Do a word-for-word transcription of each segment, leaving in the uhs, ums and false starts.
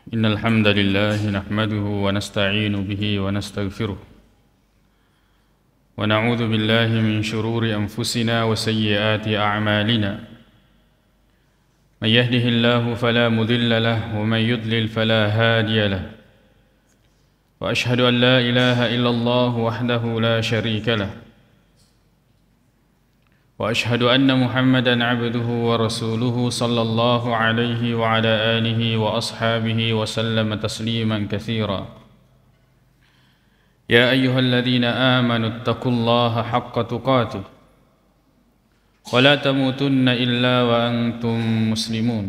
إن الحمد لله نحمده ونستعين به ونستغفره، ونعوذ بالله من شرور أنفسنا وسيئات أعمالنا. من يهده الله فلا مضل له، ومن يضلل فلا هادي له. وأشهد أن لا إله إلا الله وحده لا شريك له، وأشهد أن محمدا عبده ورسوله، صلى الله عليه وعلى آله وأصحابه وسلم تسليما كثيرا. يا أيها الذين آمنوا اتقوا الله حق تقاته ولا تموتن إلا وأنتم مسلمون.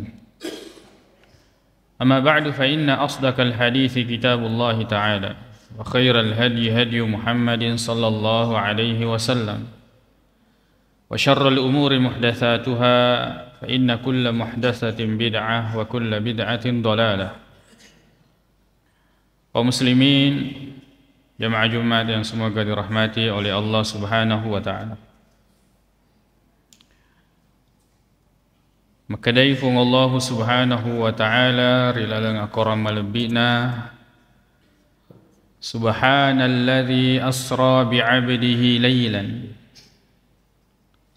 أما بعد، فإن أصدق الحديث كتاب الله تعالى، وخير الهدي هدي محمد صلى الله عليه وسلم، وشر الأمور محدثاتها، فإن كل محدثة بدعة، وكل بدعة ضلالة. Kaum muslimin, jamaah Jumat yang semoga dirahmati oleh Allah Subhanahu wa Ta'ala. Makkedai Fuang Allahu Subhanahu wa Ta'ala ri laleng akorang malebbi'na, "Subhanalladzi asra bi'abdihi lailan."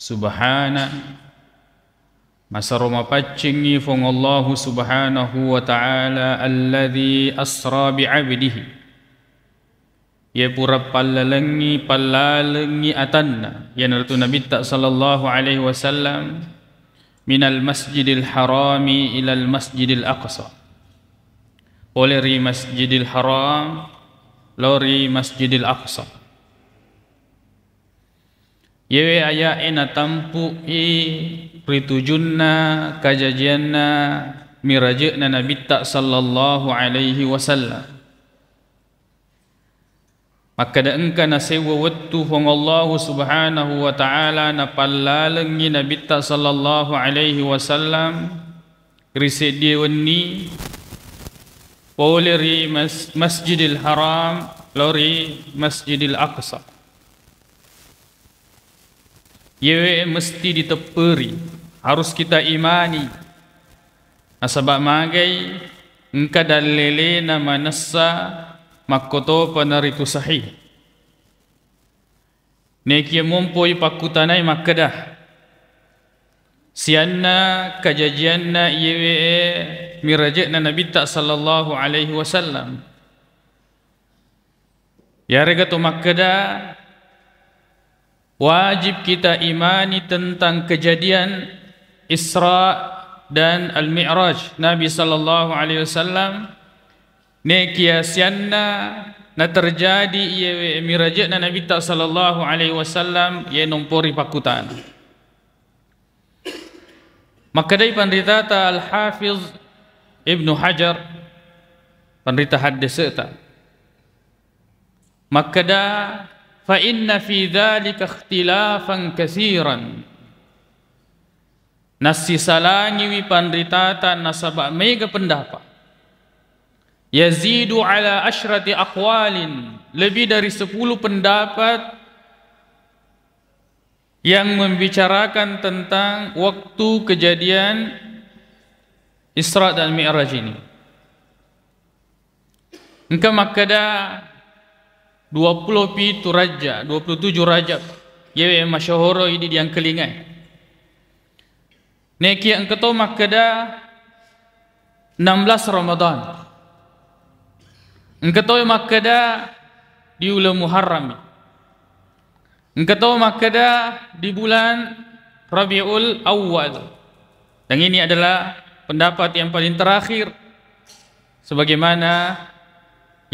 Subhana, masero mapaccingngi Fuang Allahu Subhanahu wa Ta'ala, alladzi asra bi'abdihi. Iya pura pallalengngi, pallalengngi atanna, iyanaritu Nabitta sallallahu alaihi wasallam, minal masjidil harami ilal masjidil aqsa. Pole ri Masjidil Haram, lao ri Masjidil Aqsa. Iyewe aya'e natampu'i ri tujunna kajajianna miraje'na Nabitta sallallahu alaihi wasallam. Makkeda engka nasewwa wettu Fuang Allahu Subhanahu wa Ta'ala napallalengngi Nabitta sallallahu alaihi wasallam ri seddie wenni pole ri mas-, Masjidil Haram lao ri Masjidil Aqsa. Iyewe mesti ditepperi, harus kita imani. Nasaba magai engka dallelena manessa makkotopa naritu sahih. Nekia mompoi pakkutanai makkeda, sianna kajajianna iyewe miraje'na Nabitta sallallahu alaihi wasallam. Yarega to makkeda, wajib kita imani tentang kejadian Isra dan Al-Mi'raj Nabi sallallahu alaihi wasallam. Nekia sianna na terjadi iyewe miraje'na Nabitta sallallahu alaihi wasallam, iye nompori pakkutana. Makkedai panritata Al-Hafiz Ibnu Hajar, panrita haddese'ta, makkeda, "Fa inna fi dzalika ikhtilafan katsiran." Nassisalangiwi panritata nasaba mega pendapat. Yazidu ala asyrati aqwalin, lebih dari sepuluh pendapat yang membicarakan tentang waktu kejadian Isra dan Mi'raj ini. Engka makkeda dua puluh pitu Rajab, dua puluh tujuh Rajab, yewe masyahoro idi diangkelingai. Nekia engka to makkeda enam belas Ramadan. Engka to makkeda di uleng Muharram. Engka to makkeda di bulan Rabiul Awal. Dan ini adalah pendapat yang paling terakhir, sebagaimana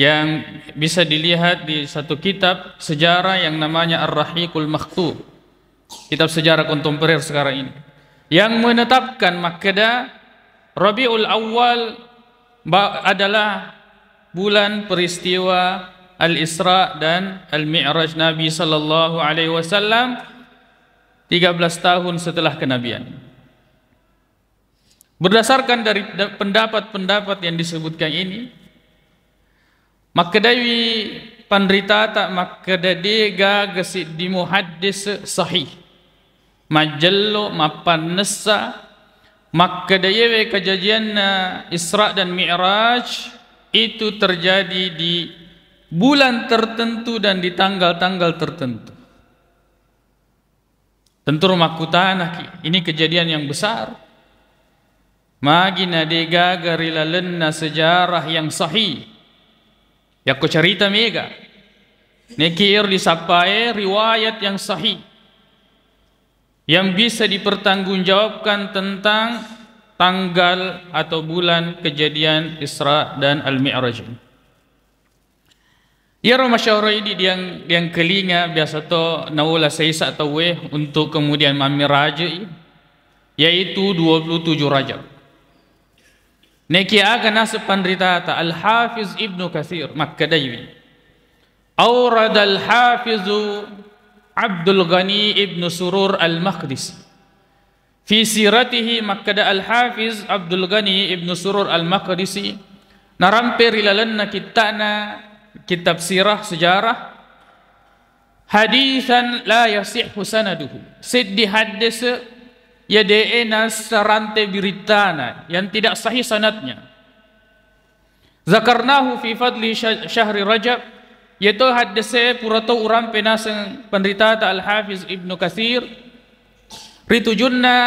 yang bisa dilihat di satu kitab sejarah yang namanya Ar-Rahiqul Maktum, kitab sejarah kontemporer sekarang ini, yang menetapkan makkeda Rabiul Awal ba-, adalah bulan peristiwa Al-Isra dan Al-Mi'raj Nabi sallallahu alaihi wasallam, tiga belas tahun setelah kenabian. Berdasarkan dari da-, pendapat-pendapat yang disebutkan ini, makkedaiwi panritata makkeda de gaga seddi muhaddis sahih majjello mappannessa Makkeda iyewe kejadianna Isra dan Mi'raj itu terjadi di bulan tertentu dan di tanggal-tanggal tertentu. Tentu makkutanaki, ini kejadian yang besar. Magi na degaga ri lalenna sejarah yang sahih. Yakko cerita mega. Neki ero disappae riwayat yang sahih yang bisa dipertanggungjawabkan tentang tanggal atau bulan kejadian Isra dan Al-Mi'raj. Iyaro masyahura idi diang-, diangkelinga biasa to naola saisa tauwe untuk kemudian mammirajai, yaitu dua puluh tujuh Rajab. Neki aga naseng panritata Al-Hafiz Ibnu Katsir makkedaiwi, Auradal Hafizu Abdul Ghani Ibnu Surur Al-Maqdisi. Fi siratihi, makkeda Al-Hafiz Abdul Ghani Ibnu Surur Al-Maqdisi, narampe ri lalenna kitta'na kitab sirah, sejarah, hadisan la yasihhu sanaduhu, seddi haddese ya de'e nasarante birittana, yang tidak sahih sanadnya. Zakarnahu fi fadli sya-, syahri Rajab. Iyato haddese pura to urampe naseng penritata Al-Hafiz Ibnu Katsir ritujunna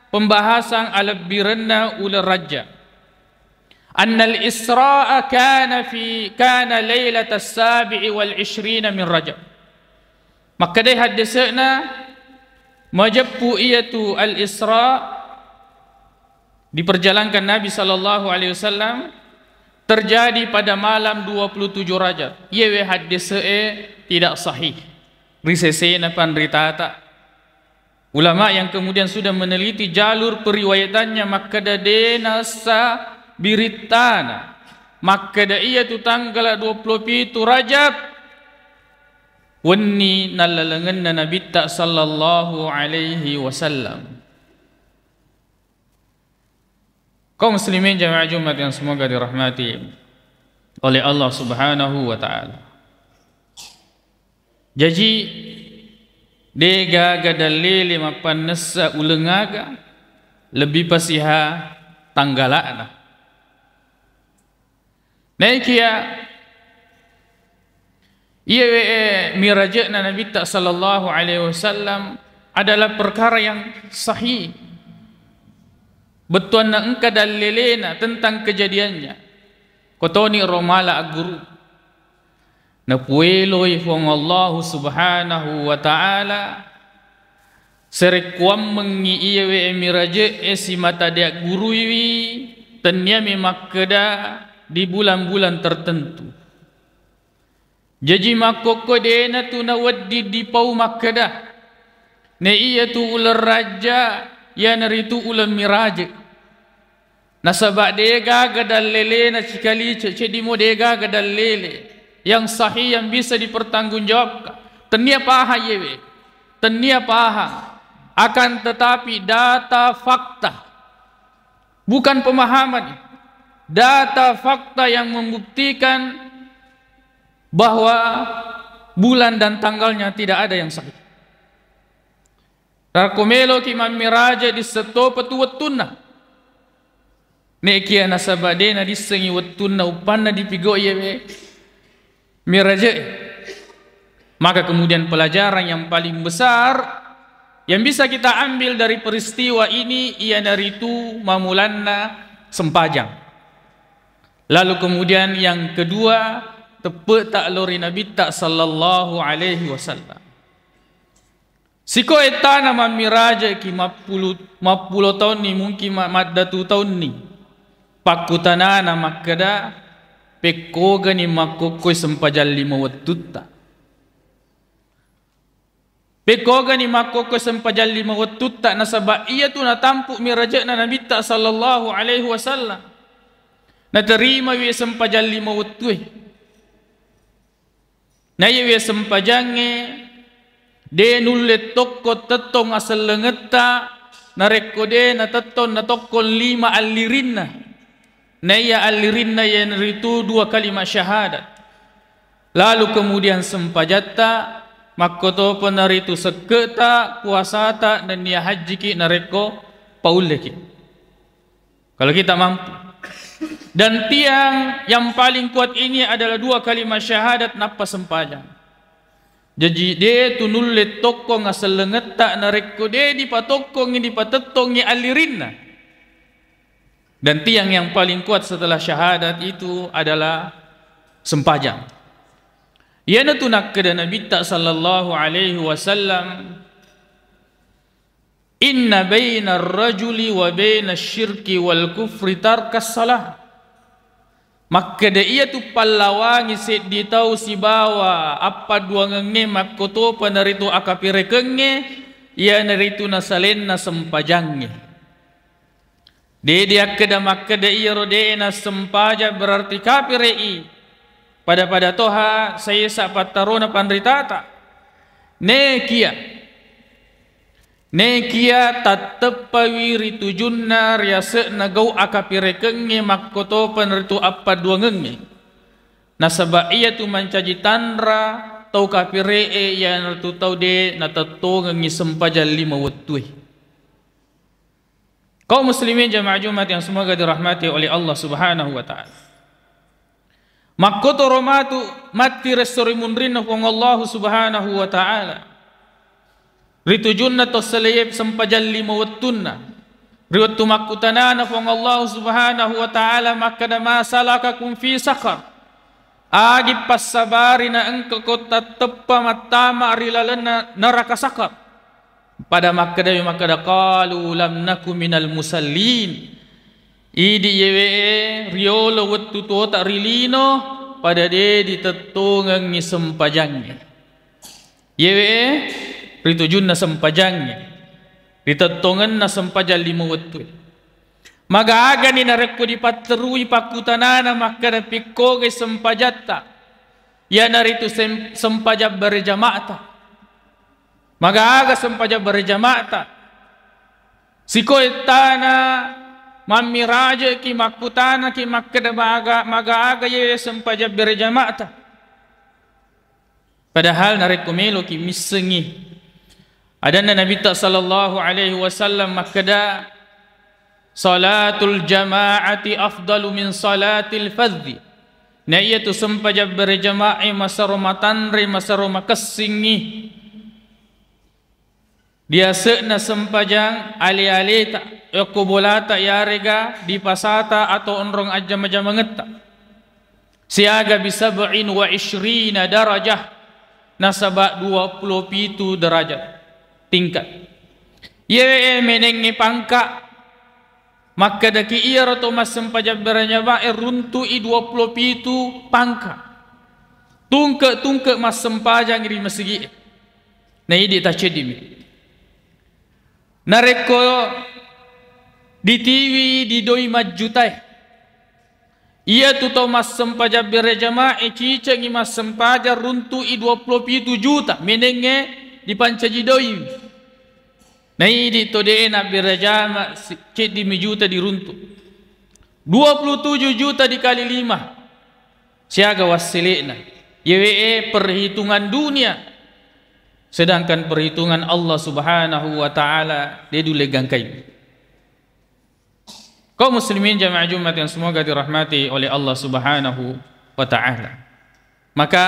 pembahasan alebbirenna uleng Rajab. Annal Isra'a kana fi, kana lailatas sabi'i wal isyrina min Rajab. Makkedai haddese'na, majeppu iyatu Al-Isra diperjalankan Nabi sallallahu alaihi wasallam terjadi pada malam dua puluh tujuh Rajab. Iyewe haddese'e tidak sahih. Ri sesena panritata ulama yang kemudian sudah meneliti jalur periwayatannya, makkeda de nassa birittana. Makkeda iyatu tanggala dua puluh pitu Rajab wenni nallalengenna Nabitta sallallahu alaihi wasallam. Kaum muslimin jamaah Jumat yang semoga dirahmati oleh Allah Subhanahu wa Ta'ala. Jaji, degaga dallele mappannessa uleng aga lebbi pasiha tanggala'na. Naikia iyewe miraje'na Nabitta sallallahu alaihi wasallam adalah perkara yang sahih. Bettuanna engka dallelena tentang kejadiannya. Kotoni romala agguru. Napueloi Puang Allahu Subhanahu wa Ta'ala, serekkuammengngi iyewe miraje'e simata deagguruiwi, tenniami makkeda di bulan-bulan tertentu. Jaji makkokko dena tu nawedding dipau makkeda, na iyatu uleng rajja, iyanaritu uleng miraje. Nasaba degaga dallelena cikalice, ceddimo degaga dallele yang sahih yang bisa dipertanggungjawabkan. Tennia paha iyewe, tennia paha. Akan tetapi data fakta, bukan pemahaman, data fakta yang membuktikan bahwa bulan dan tanggalnya tidak ada yang sahih. Narekko meloki mammiraja, disseng topa tu wettunna. Nekia nasaba de nadissengi wettunna uppanna dipigau iyewe miraje'e. Maka kemudian pelajaran yang paling besar yang bisa kita ambil dari peristiwa ini iyanaritu mamulanna sempajang. Lalu kemudian yang kedua, teppe'ta lao ri Nabitta sallallahu alaihi wasallam. Siko ettana mammirajaki mappulu-, mappulo taunni, mungkin ma-, maddatu taunni. Pakkutanana makkeda, pekkogani makkokkoi sempajang lima wettutta. Pekkogani makkokkoi sempajang lima wettutta, nasaba iyatu natampu miraje'na Nabitta sallallahu alaihi wasallam. Naterimawi sempajang lima wettue. Naiyawi sempajangnge de nulle tokko tettong asellengetta narekko de natettong natokkong lima allirinna. Naiya allirinna iyanaritu dua kalimat syahadat. Lalu kemudian sempajatta, makkotopa naritu sekke'ta, puasata, nennia hajjiki narekko paulleki. Kalau kita mampu. Dan tiang yang paling kuat ini adalah dua kalimat syahadat nappa sempajang. Jaji, de tu nulle tokkong asellengetta narekko de dipatokkongi, dipatettongi allirinna. Dan tiang yang paling kuat setelah syahadat itu adalah sempajang. Iyanatu nakkeda Nabitta sallallahu alaihi wasallam, "Inna bainar rajuli wa bainash syirki wal kufri tarkas salah." Makkeda iyatu pallawangi seddi tau sibawa appaduangengnge makkotopa naritu akapirekengnge, iyanaritu nasalenna sempajangnge. De diakkeda makkeda iyaro de nassempajang berarti kapire'i. Pada-pada toha saisa pattarona panritata. Nekia. Nekia tatteppawi ri tujunna riase'na gau akapirekengnge makkotopa naritu appaduangengnge. Nasaba iyatu mancaji tanra tau kapire'e iyanaritu tau de natettongengngi sempajang lima wettue. Kaum muslimin jamaah Jumat yang semoga dirahmati oleh Allah Subhanahu wa Ta'ala. Makkotoro matu matti resso ri munrinna Puang Allahu Subhanahu wa Ta'ala. Ri tujunna to seleye sempajang lima wettunna. Ri wettu makkutanana Puang Allahu Subhanahu wa Ta'ala makkeda, "Ma salakakum fi saqar?" Agi passabari na engka ko tatteppa mattama ri lalenna neraka Saqar? Pada makkedawi makkeda, "Qalu lam naku minal musallin." Idi yewe'e riolo wettu tuota ri lino, pada de ditettongengngi sempajangnge. Yewe'e ritujunna sempajangnge, ritettongenna sempajang lima wettu. Maga-agani narekko dipatterui pakkutanana makkeda pikkogai sempajatta, iyanaritu sem-, sempajang berjama'ta. Maga-aga sempajang berjama'ta. Sikoettana mammirajeki makkutanaki makkeda maga-, maga-aga ye sempajang berjama'ta. Padahal narekko meloki missengi adanna Nabitta sallallahu alaihi wasallam makkeda, "Salatul jama'ati afdalu min salatil fadzi." Na iyatu sempajang berjama'e masero matanre, masero makessingngi. Diase'na sempajang ale-aleta, okko bolata yarega di pasata atau onrong ajjama-jamangetta. Siaga bisab'in wa isyrina darajah, nasaba dua pulo pitu derajat tingkat. Iyewe menengnge pangka, makkedaki iyaro to massempajang berjamae runtu'i dua pulo pitu pangka. Tungke-tungke massempajang ri masigi'e. Na idi tacedimi. Narekko ditiwi di doi majjutae, iyatu tau massempajang berjamae cicengi massempajang runtu'i dua pulo pitu juta menengnge dipancaji doi. Na idi to de na berjama si-, ceddimi juta diruntu. Dua pulo tuju juta dikali lima. Siaga wassele'na. Yewe'e perhitungan dunia. Sedangkan perhitungan Allah Subhanahu wa Ta'ala de dulle gangkai. Kaum muslimin jamaah Jumat yang semoga dirahmati oleh Allah Subhanahu wa Ta'ala. Maka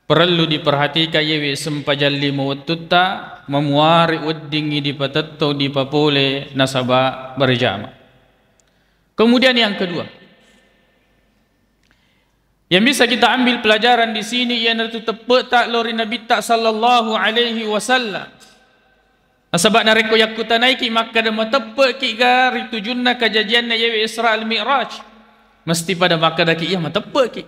perlu diperhatikan yewe sempajang lima wettutta, mamuare weddingngi dipatettong dipapole nasaba berjamaah. Kemudian yang kedua, yang bisa kita ambil pelajaran di sini, iyanaritu teppe'ta lao ri Nabitta sallallahu alaihi wasallam. Nasaba narekko yakkutanaiki makkeda mateppe'ki ga ri tujunna kajajianna yewe Isra al Mi'raj, mesti pada makkedaki iya mateppe'ki.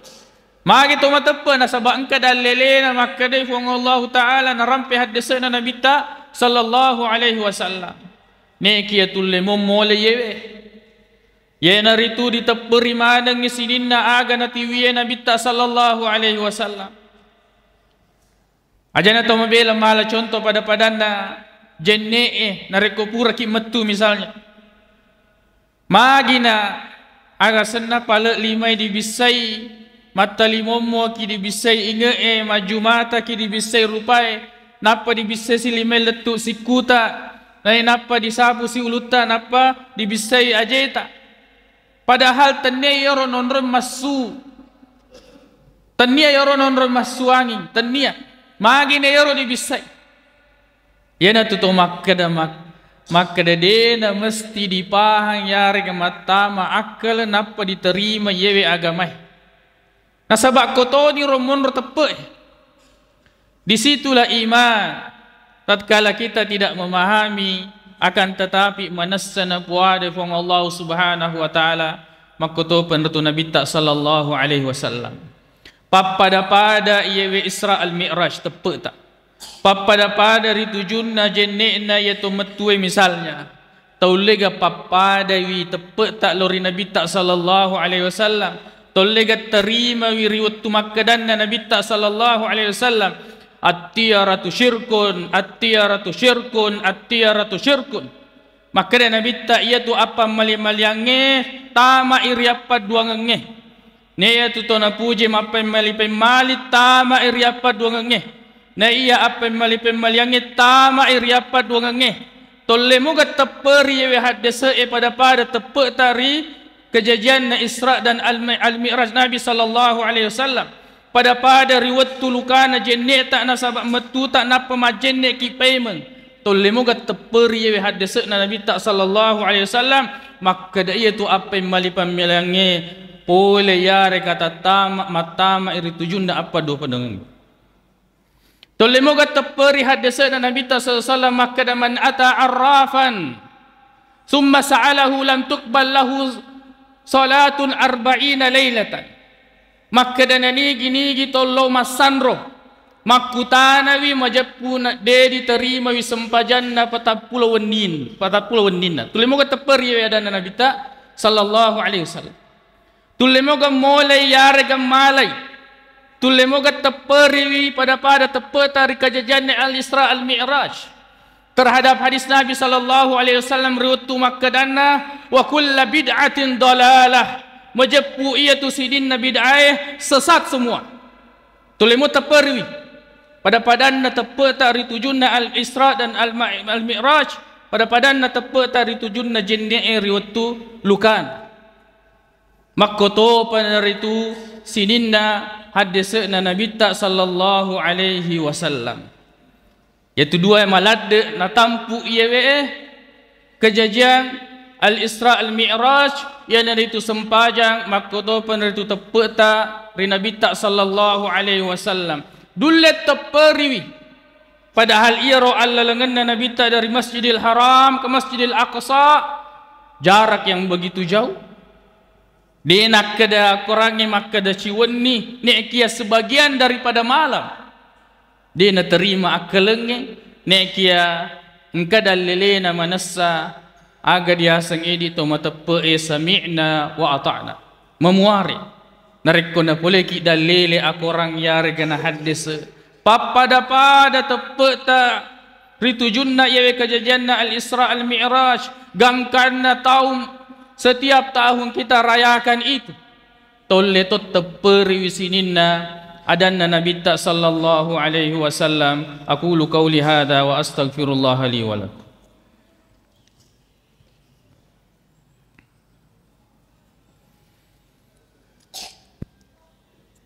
Magi to mateppe', nasaba engka dallelena makkedai Puang Allahu Ta'ala narampe haddese'na Nabitta sallallahu alaihi wasallam. Nekia tulle mommole yewe. Iyanaritu ditepperi manengngi sininna aga natiwie Nabitta sallallahu alaihi wasallam. Ajana to mabela mala contoh pada-padanna jenne'e narekko puraki mettu misalnya. Magina aga senna pale limai dibissai, mattalimommoki dibissai inge'e, majjumataki dibissai rupae, nappa dibissai si limai lettu sikkuta. Nainappa disapusi ulutta, nappa dibissai ajeta. Padahal tennia iyaro nonroi massu. Tennia iyaro nonroi massu anging, tennia. Magina iyaro dibissai. Iyanatu to makkeda mak-, makkeda dena mesti dipahang yarega mattama akkaleng nappa diterima iyewe agamae. Nasaba ko toni ro monro teppe'e. Di situlah iman. Tatkala kita tidak memahami, akan tetapi manessa napuada Puang Allah Subhanahu wa Ta'ala, makkotopa nritu Nabitta sallallahu alaihi wasallam. Pappada-pada iyewe Isra al Mi'raj teppe'ta. Pappada-pada ri tujunna jenne'na iya to mettue misalnya. Taullega pappadaiwi teppe'ta lao ri Nabitta sallallahu alaihi wasallam. Taullega terimawi ri wettu makkedanna Nabitta sallallahu alaihi wasallam, "At-tiyaratu syirkun, at-tiyaratu syirkun, at-tiyaratu syirkun." Makkeda Nabitta, "Iyatu appammali-maliangnge tamai ri appadduangengnge." Naiya tu to napuje mappemmali-pemmali, tamai ri appadduangengnge. Naiya appemmali-pemmaliangnge, tamai ri appadduangengnge. Tolle moga tepperi yewe haddese'e pada-pada teppe'ta ri kejajianna Isra dan Al-, Al-Mi'raj Nabi sallallahu alaihi wasallam. Pada-pada ri wettu lukana jenne'ta nasaba mettuta nappa majjenne'ki paimeng. Tolle moga tepperi yewe haddese'na Nabitta sallallahu alaihi wasallam, makkeda, "Iyatu appemmali-pemmaliangnge pole yarega tattama, mattama ri tujunna appaddua padangeng." Tolle moga tepperi haddese'na Nabitta sallallahu alaihi wasallam makkeda, "Man ata arrafan summa sa'alahu lam tuqbal lahu salatun arba'ina lailatan." Makkeda, nanigi-nigi tollo massanro makkutanawi majeppu na-, de ditarimawi sempajanna patappulo wennin-, patappulo wenninna. Tulle moga tepperi adanna Nabitta sallallahu alaihi wasallam. Tulle moga molai yarega malai. Tulle moga tepperiwi pada-pada teppe'ta ri kajajianna Al-Isra Al-Mi'raj. Terhadap hadis Nabi sallallahu alaihi wasallam ri wettu makkedanna, "Wa kulla bid'atin dalalah." Majeppu iyatu sininna bid'ae sesat semua. Tulle mo tepperiwi. Pada-padanna teppe'ta ri tujunna Al-Isra dan Al-Ma-, Al-Mi'raj, pada-padanna teppe'ta ri tujunna jenne'e ri wettu lukana. Makkotopa naritu sininna haddese'na Nabitta sallallahu alaihi wasallam. Yatu dua maladde natampu iyewe'e kejajian Al-Isra Al-Mi'raj, iyanaritu sempajang, makkotopa naritu teppe'ta ri Nabitta sallallahu alaihi wasallam. Dulle tepperiwi. Padahal iyaro allalengenna Nabitta dari Masjidil Haram ke Masjidil Aqsa, jarak yang begitu jauh. De nakkeda korangnge makkeda ciwenni, ne'kia sebagian daripada malam. De naterima akkalengnge, ne'kia engka dallelena manessa aga diaseng idi to mateppe'e sami'na wa ata'na. Mamuare. Narekko napoleki dallele akorang yarega nahaddese, pappada-pada teppe'ta ri tujunna iyawe kajajianna Al-Isra Al-Mi'raj, gangkanna taung, setiap tahun kita rayakan itu. Tolle to tepperiwi sininna adanna Nabitta sallallahu alaihi wasallam. Aqulu qauli hadza wa astaghfirullaha li wa lakum.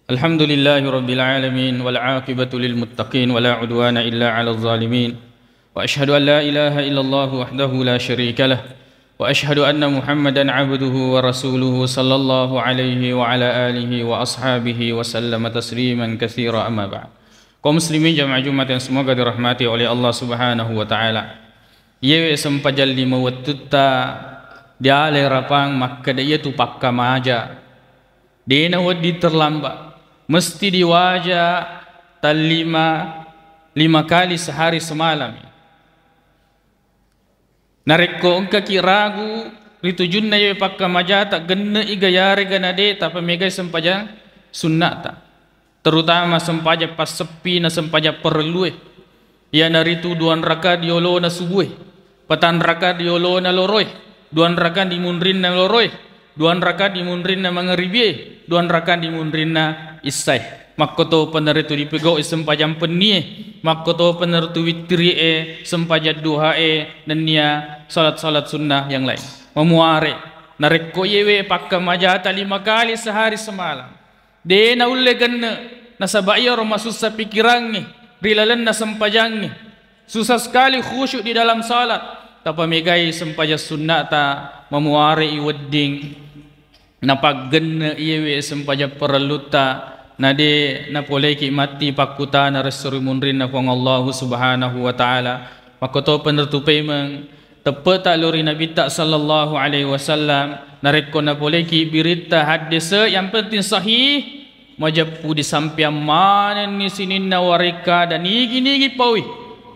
Alhamdulillahi rabbil alamin, wal aqibatu lil muttaqin, wa la udwana illa 'alal zalimin. Wa asyhadu an la ilaha illallah wahdahu la syarika lah. Wa asyhadu anna Muhammadan 'abduhu wa rasuluhu, sallallahu alaihi wa ala alihi wa ashabihi wa sallama tasliman katsira, amma ba'd. Kaum muslimin jamaah Jumat yang semoga dirahmati oleh Allah Subhanahu wa taala. Iyewe sempajang lima wettutta diale rapang makkeda iyatu pakkamaja. Dena wedding terlambat. Mesti diwaja tallima, lima kali sehari semalam. Narekko engkaki ragu ri tujunna iyewe pakkamajata, genne'i ga yarega nade tapamegai sempajang sunnata. Terutama sempajang passeppi na sempajang parellue, iyanaritu duanraka di olona subue, patanraka di olona loroe, duanraka di munrinna loroe, duanraka di munrinna mangaribie, duanraka di munrinna issae. Makkotopa naritu dipegau'i sempajang pennie, makkotopa naritu wittirie, sempajang duhae, nennia salat-salat sunnah yang lain. Mamuare, narekko iyewe pakkamajata lima kali sehari semalam, de naulle genne, nasaba iyaro masussa pikirangnge ri lalenna sempajangnge. Susah sekali khusyuk di dalam salat. Tapamegai sempajang sunnata, mamuare i wedding, napaggenne iyewe sempajang parellutta, nade napoleiki matti pakkutana resso ri munrinna Puang Allahu Subhanahu wa Ta'ala. Makkotopa naritu pemeng, teppeta lo ri Nabitta sallallahu alaihi wasallam, narekko napoleiki biritta haddese yang penting sahih, majeppu disampeang manenni sininna warekkada nigi-nigi paui.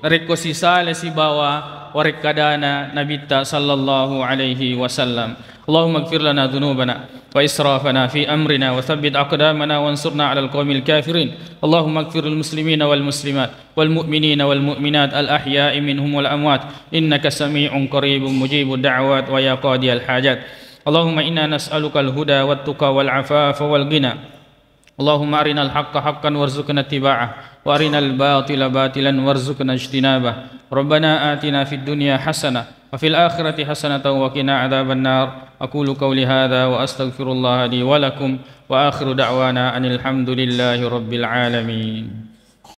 Narekko sisala sibawa warekkadana Nabitta sallallahu alaihi wasallam. Allahumma ighfir lana dzunubana wa israfana fi amrina wa tsabbit aqdamana wansurna 'alal qaumil kafirin. Allahumma ighfir lil muslimina wal muslimat wal mu'minina wal mu'minat al ahya'i minhum wal amwat innaka sami'un qaribun mujibud da'awat wa ya qadiyal hajat. Allahumma inna nas'alukal huda wat tuqa wal afafa wal ghina. اللهم أرنا الحق حقا وارزقنا اتباعه وأرنا الباطل باطلا وارزقنا اجتنابه. ربنا آتنا في الدنيا حسنة وفي الآخرة حسنة وقنا عذاب النار. أقول قولي هذا وأستغفر الله لي ولكم وآخر دعوانا أن الحمد لله رب العالمين.